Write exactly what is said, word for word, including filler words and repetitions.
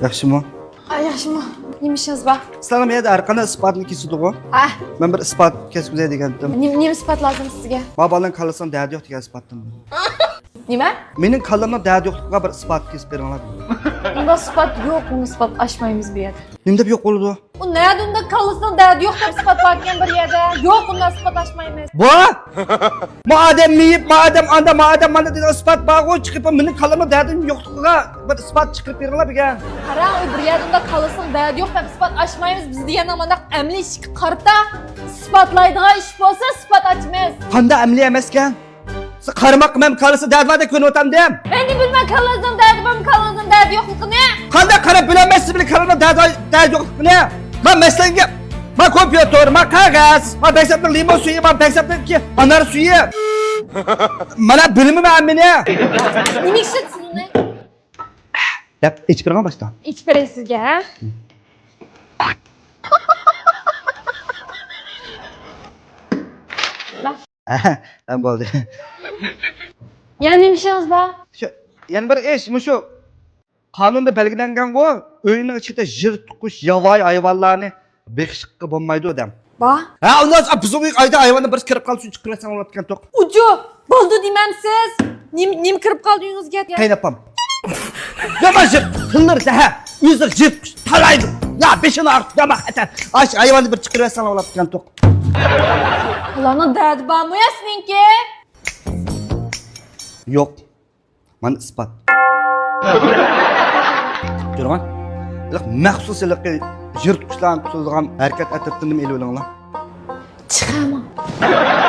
ياخشىمۇ؟ ئا، ياخشىمۇ؟ نېمە ئىشىڭىز بار؟ سىلەرنىڭ بۇ يەردە ھەر قانداق ئىسپاتنى كېسىدىغۇ؟ ھە. مەن بىر ئىسپات كەسكۈزەي دېگەنتىم. نېمە، نېمە ئىسپات لازىم سىزگە؟ ما بالىنىڭ كاللىسىنىڭ دەردى يوق دېگەن ئىسپاتتىن. نېمە؟ مېنىڭ كاللامنىڭ دەردى يوقلۇقىغا بىر ئىسپات كېسىپ بېرىڭلار. ئۇنداق ئىسپات يوق، ئۇنداق ئىسپات ئاچمايمىز بۇ يەردە. نېمە دەپ يوق بولىدۇ؟ ئۇ نەدە ئۇنداق كاللىسىنىڭ دەردى يوق دەپ ئىسپات باركەن بىر يەردە؟ يوق، ئۇنداق ئىسپات ئاچمايمىز. بۇ؟ ما ئادەم مېيىپ، ما ئادەم ئاندا، ما ئادەم ماندا دېگەن ئىسپات بارغۇ، چىقىپ مېنىڭ كاللامنىڭ دەردىنىڭ يوقلۇقىغا بىر ئىسپات چىقىرىپ بېرىڭلار بۈگۈن. قاراڭ، ئۇ بىر يەردە ئۇنداق كاللىسىنىڭ دەردى يوق دەپ ئىسپات ئاچمايمىز. بىز دېگەننىڭ مانداق ئەمەلىي ئىشقا قارىتا ئىسپاتلايدىغان ئىش بولسا ئىسپات ئاچىمىز. قانداق ئەمەلىي ئەمەسكەن؟ سىز قارىماققا مەن كاللىسىدا دەردى باردەك كۆرۈنۈۋاتامدىم. مەن نېمە بىلىمەن كاللىسىنىڭ دەردى بارمۇ، كاللىسىنىڭ دەردى يوقلۇقىنى؟ قانداق قاراپ بىلەلمەيسىز بىلە كاللىنىڭ دەردى، دەردى يوقلۇقىنى؟ ما مەسىلەنگە، ما كومپيۇتېر، ما قەغەز، ما بەكسەپنىڭ لىمون سۈيى، ما بەكسەپنىڭكى ئانار سۈيى. مانا بىلىمەن مەن ھەممىنى. نېمە ئىشلىتىسىز ئۇنى؟ دەپ ئېچىپ بېرىڭ باشتا. ئېچىپ بېرەي سىزگە، ھە؟ ئەھە، ھەم بولدى. يەنە نېمە ئىشىڭىز بار؟ شۇ، يەنە بىر ئىش، مۇشۇ قانۇندا بەلگىلەنگەنغۇ، ئۆينىڭ ئىچىدە يىرتقۇچ، ياۋايى ھايۋانلارنى بېقىشقا بولمايدۇ دەم. با؟ ھە، ئۇنداق بولسا بىزنىڭ ئۆيگە ئايدا ھايۋاننى بىر كىرىپ قالسۇن، چىقىرىۋەتسەڭ بولىدىكەن توق. ئۇجۇ، بولدى دېمەمسىز؟ نېم-، نېمە كىرىپ قالدى ئۆيىڭىزگە؟ قېيىنئاپام. يامان يىرتىق، تىللىرى زەھەر، ئۆزلىرى يىرتقۇچ، تالايدۇ. يا بېشىنى ئاغرىتىپ، يامان خەتەر. ئاش ھايۋاننى بىر چىقىرىۋەتسەڭ بولىدىكەن توق. ئۇلارنىڭ دەردى بارمۇ يا سېنىڭكى؟ يوق. مانا ئىسپات. كۆرۈڭە. ھېلىقى مەخسۇس ھېلىقى يىرتقۇچلارنى تۇتىدىغان ھەرىكەت ئەترىتىنى ئېلىۋېلىڭلار. چىقارماڭ.